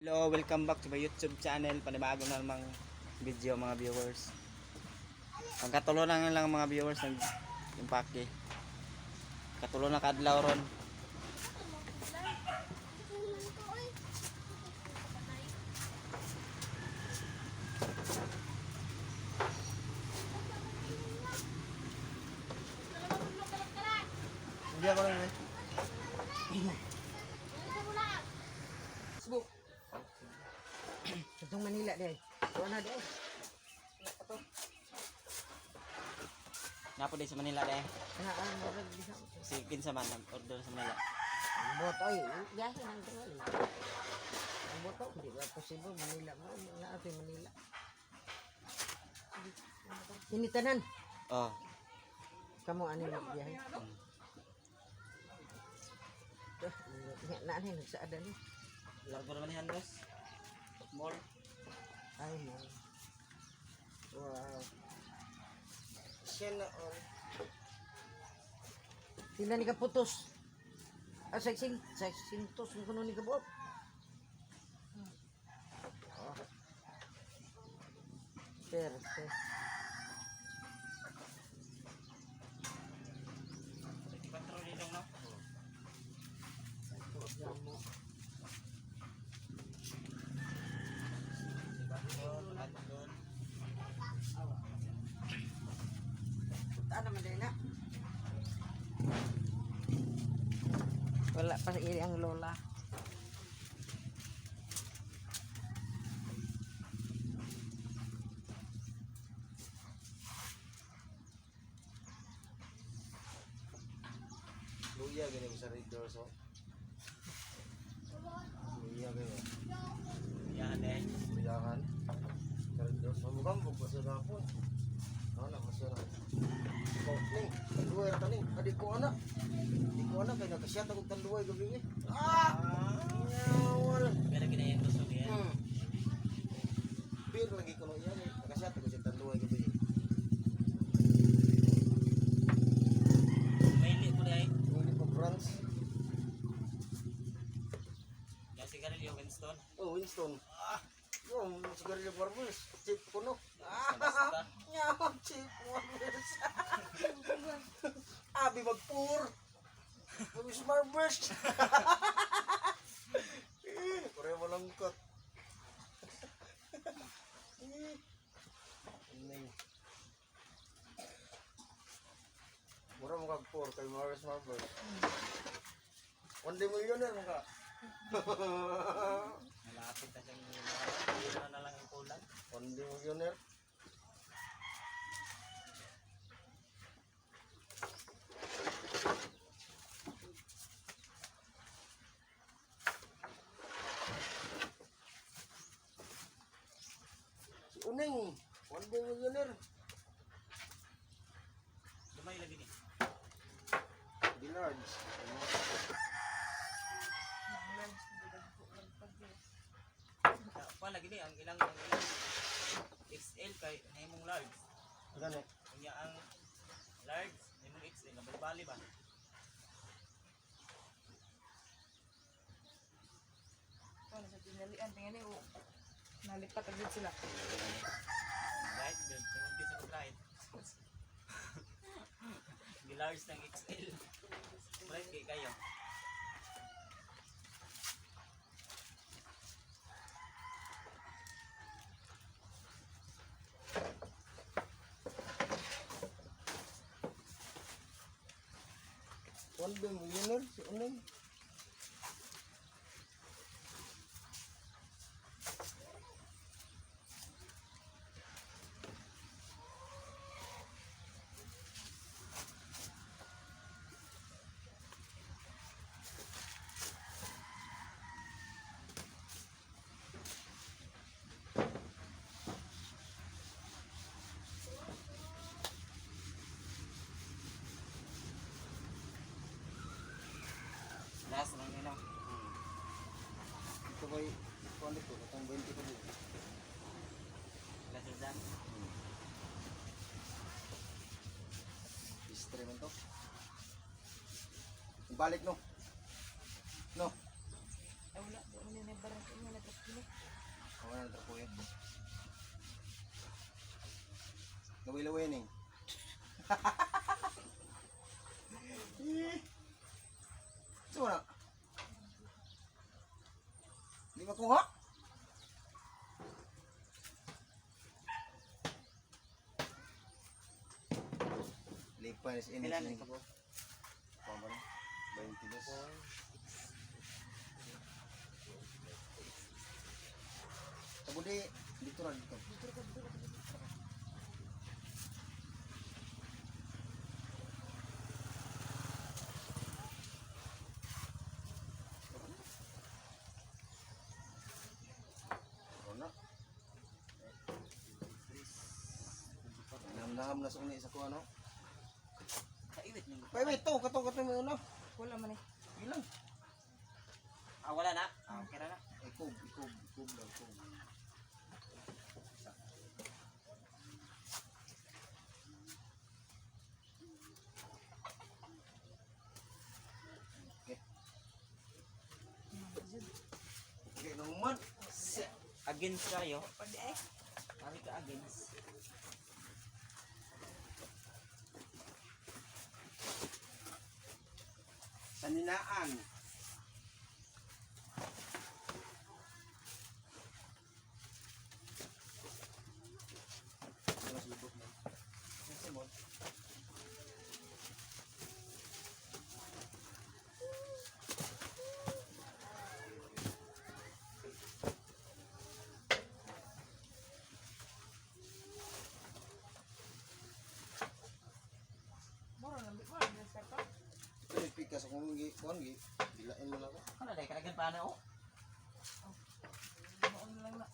Hello, welcome back to my YouTube channel. Panibago na namang video, mga viewers. Ang katulo na nga lang, mga viewers, ng impake. Katulo na kadlaw ron. Hindi ako lang eh. Facebook. Itong Manila di. Wala na di. Napo din sa Manila deh. Na ang murag di sa. Si kinsa man nag order sa Manila. Ang boto ay biyahe nang tingali. Ang boto di ba possible Manila mo na ato Manila. Ini tanan. Oh, Kamo ani mo biyahe. Tuh, nga na ni nagsaada ni. Largo naman ni Handros. Mall. Ay mo. Wow. Siya na all. Sila ni kaputos. Ah, 600 mo kuno ni kabuok. Oh. Perfect. 24 ni dong, no? Mo. Ano man din na? Wala pa sa iyang lola. Luya ganyan sa Red Doors oh. Luya ganyan. Yan eh. Luyahan. Sa Red Doors. Mamugambog pa siya gapon. Ano na siya na. Oh, ning, tanduay ra taning. Adi ko ana. Di ko ana kay nakasyat akong tanduay gabi eh. Ah! Wala. Pero kinayang gusto niya. Beer lagi ko no yan eh. Nakasyat ako sa tanduay gabi. Eh. Maili ko dai. Hindi pa branch. Yung sigarilyo Winston. Oh, Winston. Ah! Yung sigarilyo Barbers. Chip ko no. Ah! Basta. Nyaw, chip Barbers. Abi magpur. Mag Barbers. Eh, pareho malangkot. Eh, ano. Mura mo kag pur kay Maris Marbers. One day millionaire mo ka. Malapit na siyang na, na lang ang kulang. One day millionaire. Si Uning, one day millionaire. Dumay lagi ni. Di large. Pa lagi ni ang ilang XL kay nahimong large. Gani. Unya ang large nahimong XL nabali ba? Ano sa tinalian, tingnan o nalipat agad sila. Right, then tungod sa pag-right. Gi large ng XL. Right kay kayo. One day millionaire si Uning. Last lang yun. Oh. Ito ba kuan dito, katong 20 ko dito. Last dyan. Istre man to. Balik no. No. Ay wala, di mo na barang inyo na kilo. Laway-laway ning. So na. Di makuha? Lipa is ini. Ilan ka po? Pamban. 22. Tabudi dito ra dito. Ano na? Namnam na sa uni sa kuha no. Kaiwit nyo. Wait, wait, to, kato, kato, may una. Wala man eh. Ilang? Ah, wala na. Ah, okay na na. Ikob, ikob, ikob lang, ikob. Okay. Okay, naman. Against kayo. Pwede eh. Kami ka against. Saninaan. Mura na, mura na sa to. Ito pikas akong gi kuan gi. Bilain mo na ako. Ano na, kalagan pa na oh. Maon na lang na.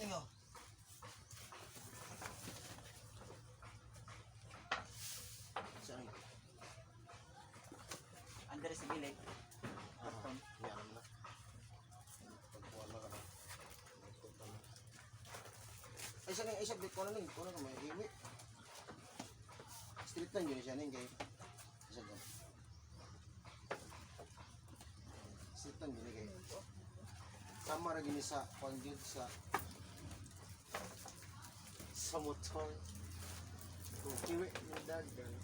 Ingo. Saan? Under sa gilid. Bottom. Yan na. Pagkuhan na ka na. Pagkuhan na. Ay, sa ay sa kuan na ning, kuan na may iwi. Street lang yun siya ning kay. Isa dyan. Street lang yun kay. Sama ra gini sa kuan gyud sa motor. Kung kiwi ni dagan.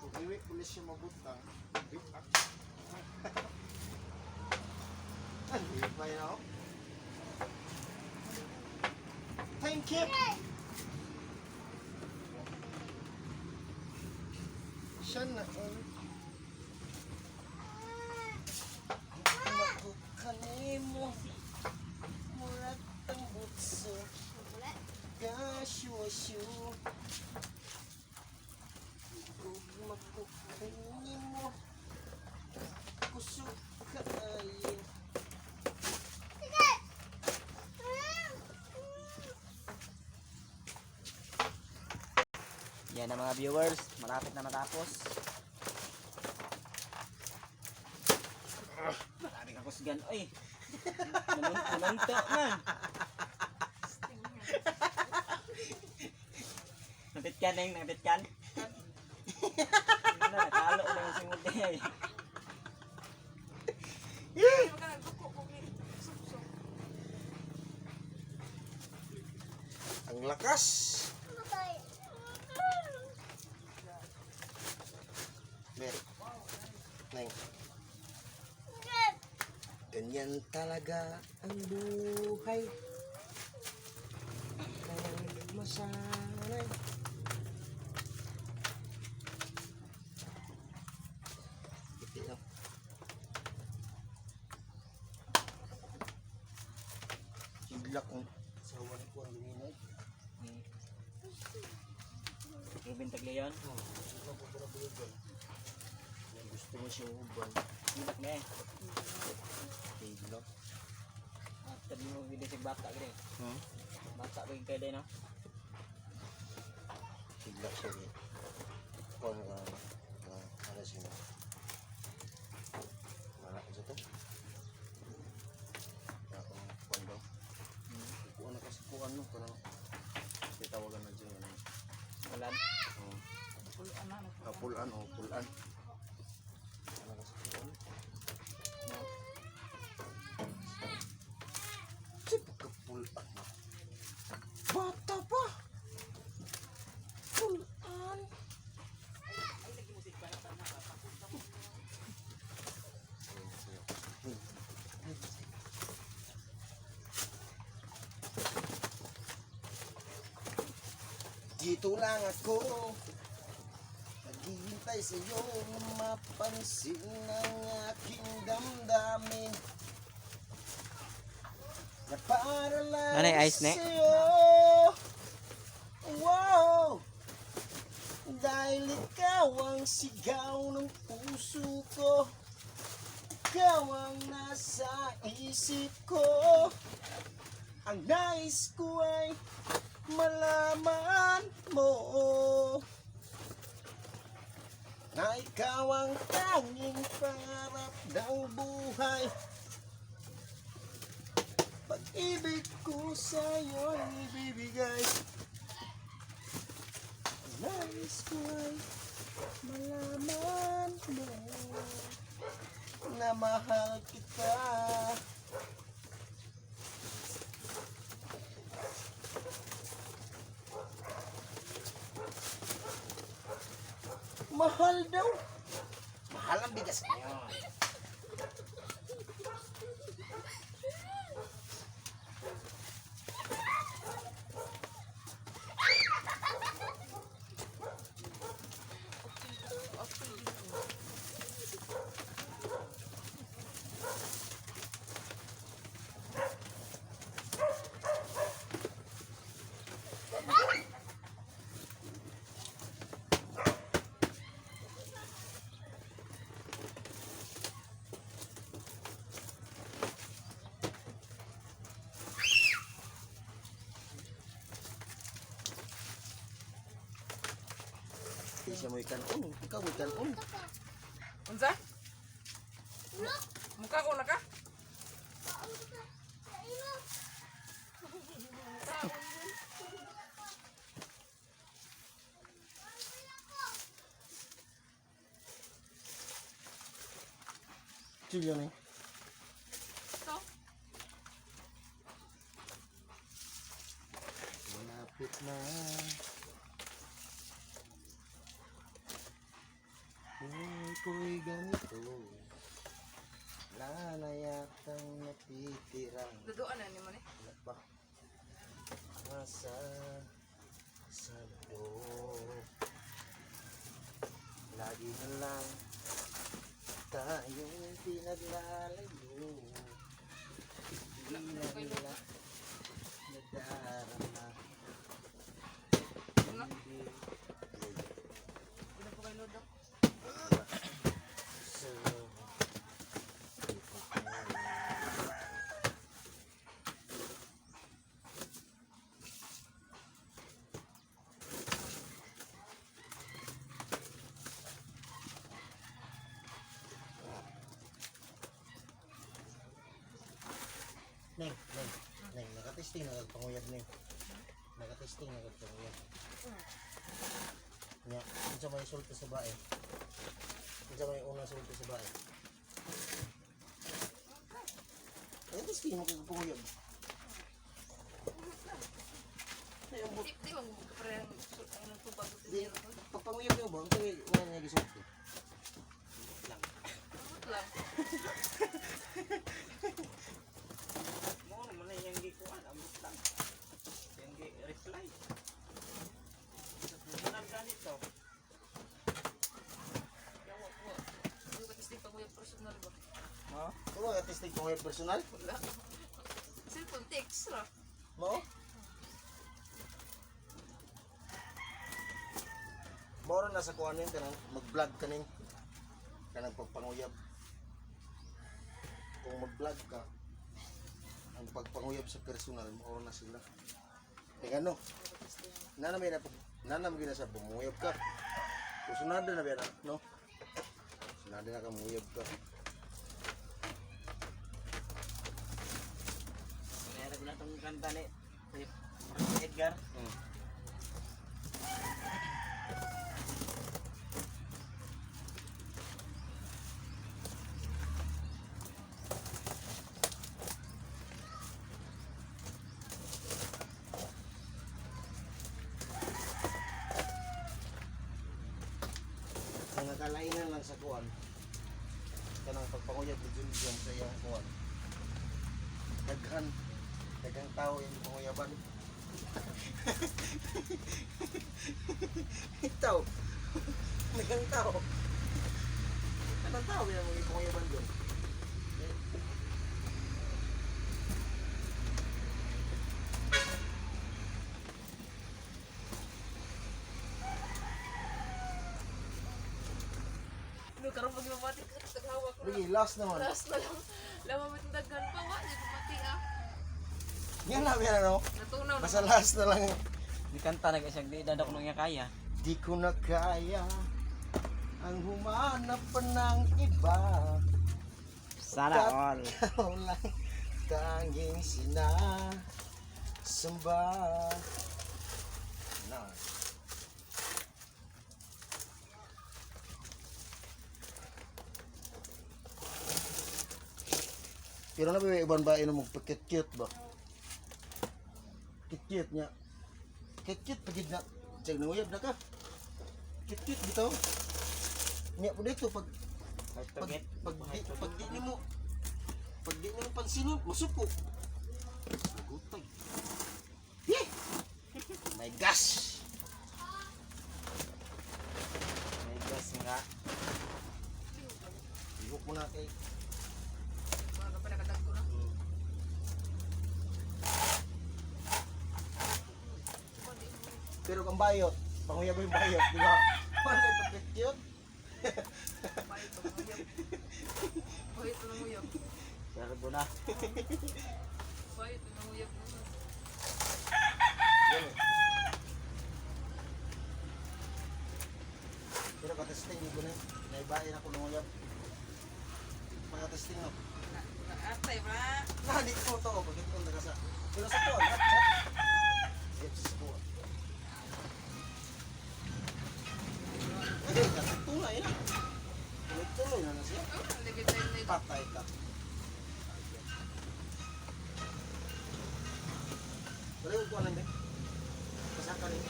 Kung kiwi pulis siya mabutang. Biak. Ay, pa yun ako. Thank you. Siya na ang Makukanimo Murag ang butso Gasyo-syo Ug makukanimo Kusog kaayo. Yan ang mga viewers, malapit na matapos. Marami kang kusgan. Oy. Nanunto man. Nabit ka neng, nabit ka. Ano na, nakalo lang si Mundi. Hindi ka nagduko kung sup-sup. Ang lakas. Ber. Neng. Ganyan talaga ang buhay. Kaya masanay. Iti lang. Higla kong sawan ko ang ginay. Ruben Taglion. Oh, ikaw po pala bulugan. Gusto mo siya uban. Hilak na eh. Higla. After mo video sa bata gre. Hmm? Bata ba yung kayo no? Higla siya eh. Kuha mo ka na. Ano siya? Wala ko sa to. Wala akong kuha daw. Kuha na kasi kuha no. Kuha na. Titawagan na dyan. Ano. Wala. Oh. Pulo ana na. Pagkapulan o pulan. Ano ka sa pulan? No. Si pagkapulan na. Bata pa! Pulan! Dito lang ako naghihintay sa iyo na mapansin ang aking damdamin na para lang Nanay, ice, ne? sa'yo. Wow! Dahil ikaw ang sigaw ng puso ko. Ikaw ang nasa isip ko. Ang nais ko ay malaman mo na ikaw ang tanging pangarap ng buhay. Pag-ibig ko sa'yo ay ibibigay. Ang nais ko ay malaman mo na mahal kita. Mahal daw. Mahal ang bigas ngayon. Hindi siya mo ikanon. Ikaw mo ikanon. Unsa? Mukha ko na ka? Chill yun eh. Ito. Malapit na. Buhay ko'y ganito. Wala na yatang natitirang Duduan na ni mo ni. wala pa. Nasa sa loob. Lagi na lang tayong pinaglalayo. Hindi na nila nadarama. Hindi. Wala po kay Lodo. So, di ko kaya. Neng, Neng, Neng, nakatesting na kagpanguyab, Neng. Nakatesting na kagpanguyab. Nya, unsa may sulti sa bae? Unsa may unang sulti sa bae? Nakatesting mo kagpanguyab. Ay, ang Di di man mo ka ang ang tubag sa Di, dinero. pagpanguyab niyo ba? Ang kaya wala niya gisulti. Lang. Ambot lang. Mo naman na yung gikuan, ambot lang. Yung gi-reply. Sa personal ganito. Yawa ko. Hindi ko testing pag personal ba. Ha? Kung mga testing panguyab personal? Wala. Cellphone text ra. Mo? Moro na sa kuan yun, kanang mag-vlog ka ning kanang pagpanguyab. Kung mag-vlog ka, ang pagpanguyab sa personal, moro na sila. Kaya ano, nana may na nana may na sa bumuyab ka. Kusunado na ba na, no? Sunado na ka muyab ka. Meron na itong kanta ni si Edgar. Kalainan lang sa kuan. Kanang pagpanguyab ni Junjun sa iyang kuan. Daghan. Daghang tao yung panguyaban. Itaw. Daghang tao. Daghang tao yung mga panguyaban doon. No, karon pag mapati ka, taghawak ko. Lagi, last naman. Last na lang. Lama mo itong daghan pa, wa, di pati ah. Yan na, yan ano. Natunaw na. Basta last na lang. Di kanta na kasi di dada ko nung iya kaya. Di ko na kaya ang humanap pa ng iba. Sana all. Ikaw lang tanging sinasamba. Na. Pero na ba yung ibang ba inom mo cute ba? Cute niya. Cute pagid na. Check na uyab na ka. Cute bitaw. Niya po dito pag pag pag di, pag di nimo pag di nimo pansinon masuko. Gutay. Eh! My gosh. May gas nga. Ihok mo na kay Baga pa nakadagko na. Pero kung bayot, panguyab yung bayot, di ba? Wala yung pag-cute. Bayot pa ng uyab. Bayot pa ng uyab. Serbo na. Bayot pa ng uyab. Ganun. Pero katesting ko na, naibain ako ng uyab. Pagkatesting no. Atay ba? Nalik ko to, pagkit ko nagasa. Pero sa to, lahat sa. Yes, sa to. Ay, tunay na. Tuloy-tuloy na na siya. Oh, ligid tayo na ito. Patay ka. Wala yung kuha lang din. Pasaka rin.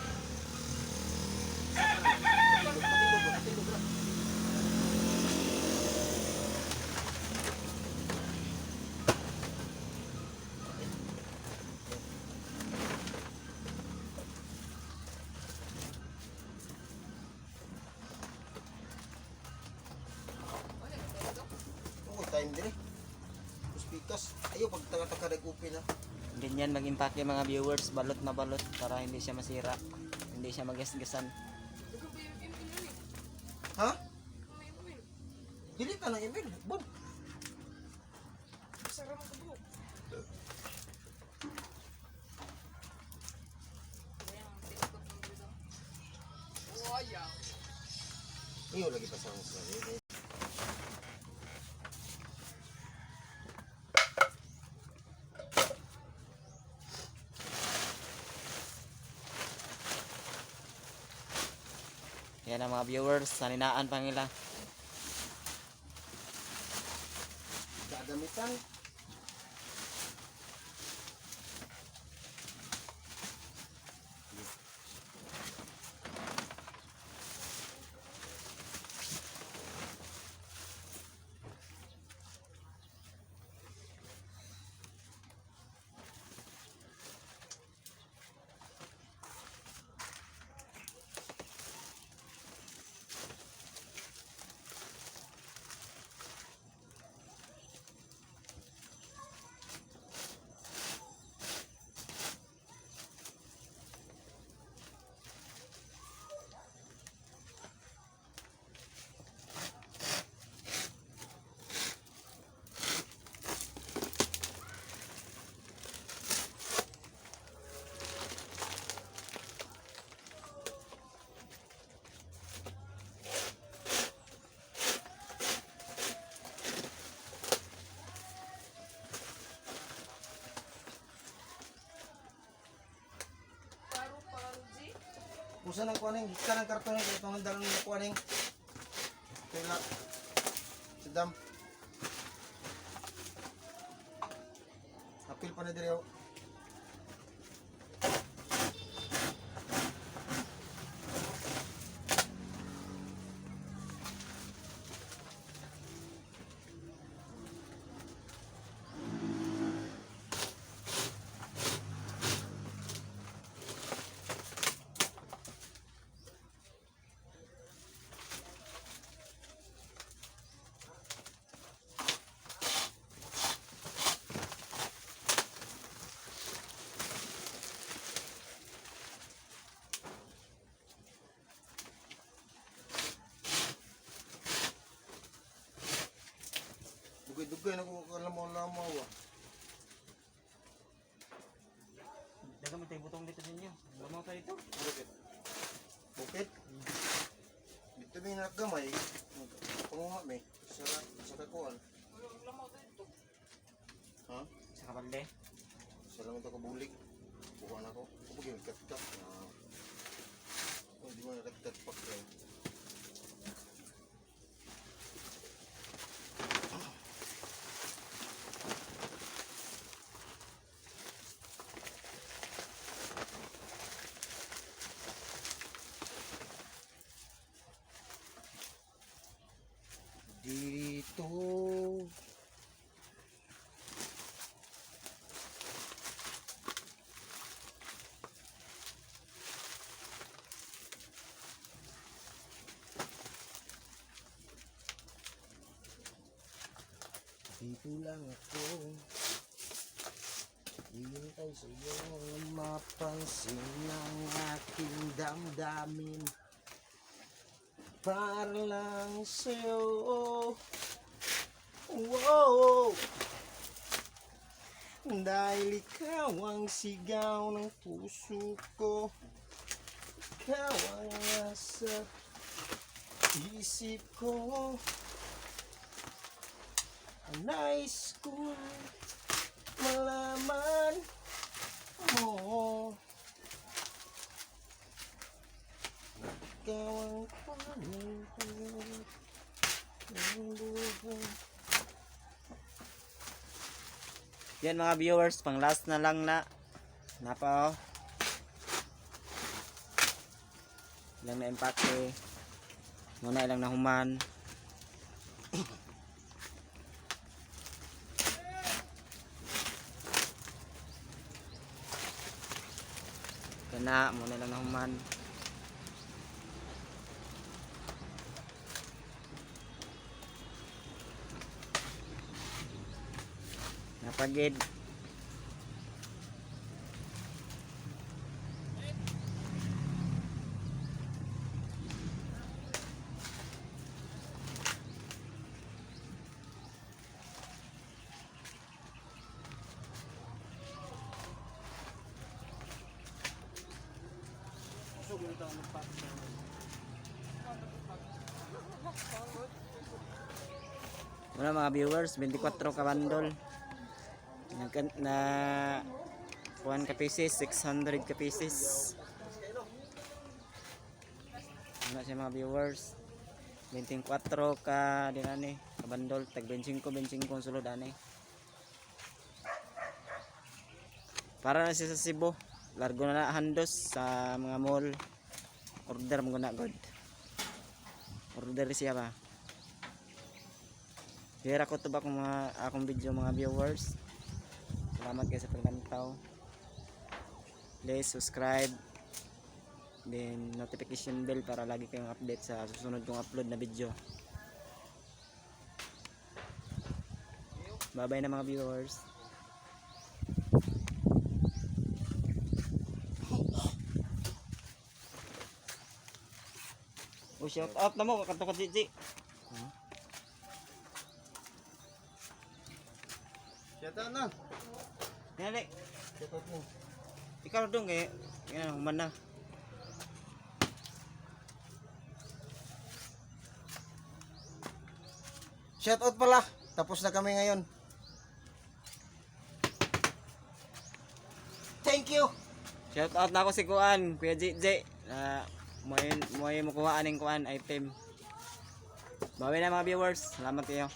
Pasaka rin. Patindog, patindog na. Wala, nagdagko. Oo, time din eh. Tapos pikas. Ayaw, pag taga-taga nag-upi na. Ganyan mag-impake mga viewers, balot na balot para hindi siya masira. Hindi siya magasgasan. Dagko pa yung email yun eh. Ha? May email. Delete na ng email. Bon. Sara mo kabuok. Ayan, tinikot ng dito. Wayaw. Iyo, lagi pa sa sarili. Yan ang mga viewers, saninaan pa nila. Gagamitan. Paro, paro, G. Kusa ng kuaning, hika ng karton ng itong handa ng kuaning. Kaila. Si Dam. Apil pa na diri oh. Dugay na ko kalamaw-lamaw ah. Daga mo tayo butong dito sa inyo. Lamaw tayo dito. Bukit. Bukit? Dito may naggamay. Panguha may. Sa kakuan. Lamaw dito. Ha? Sa kabalde. Sa lang ito kabulik. Buka na ko. Kapag yung kat-kat. Ah. Oh, hindi mo nakat-kat pa kayo. Dito. Dito lang ako. Hihintay sa iyo mapansin ang aking damdamin. Para lang sa'yo. Wow! Dahil ikaw ang sigaw ng puso ko. Ikaw ang nasa isip ko. Ang nais ko malaman mo. Ikaw ang paningin ng buhay. Yan mga viewers, pang last na lang na. Napa oh. Ilang na impake. Muna ilang nahuman. Kana, muna ilang nahuman. Napagid. Wala mga viewers, 24 ka bandol. Nag na 1 ka pieces, 600 ka pieces. Wala siya mga viewers. 24 ka din ani, ka bandol tag 25 25 ang sulod ani. Para na siya sa Cebu. Largo na na handos sa mga mall. Order mo na god. Order siya ba? Hira ko to ba kung mga akong video mga viewers. Salamat kayo sa paglantaw. Please subscribe. Then notification bell para lagi kayong update sa susunod kong upload na video. Bye bye na mga viewers. Oh, shout out na mo kanto ka Gigi. Shout out na. Dali. Shout out mo. Ikaw dong kay yan human na. Shout out pala. Tapos na kami ngayon. Thank you. Shout out na ako si Kuan, Kuya JJ. Na mo mo kuha aning kuan item. Bawi na mga viewers. Salamat kayo.